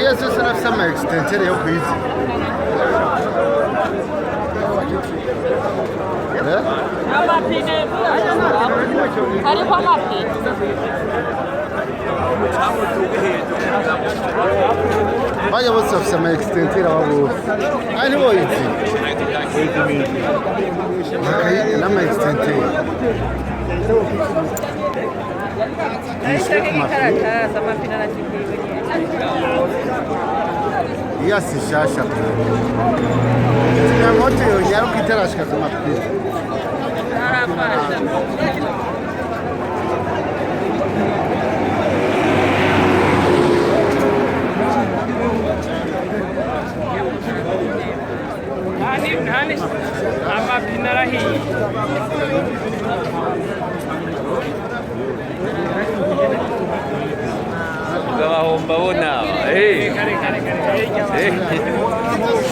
Yesu sarafisa ama extensor yo kwizi. Amapine ariko amapine Bajya bose bafise ama extensor aba bose. Ari boyizi. N'ama extensor. Ikaratasi amapine arashikiriwe. Iya si shasha. Kizimyamoto yonyaruka itarashika ku mapine. Arafasha. Amapine arahiye. Bahomba bona.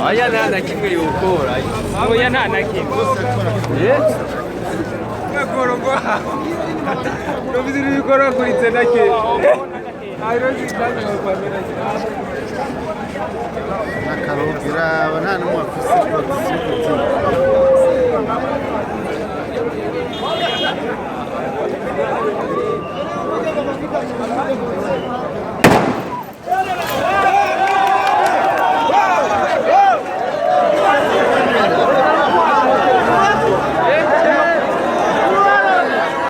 Aya nta na kimwe yokora. Oya nta na kimwe. Akarugira aba nta n'umwe afise protection kutima.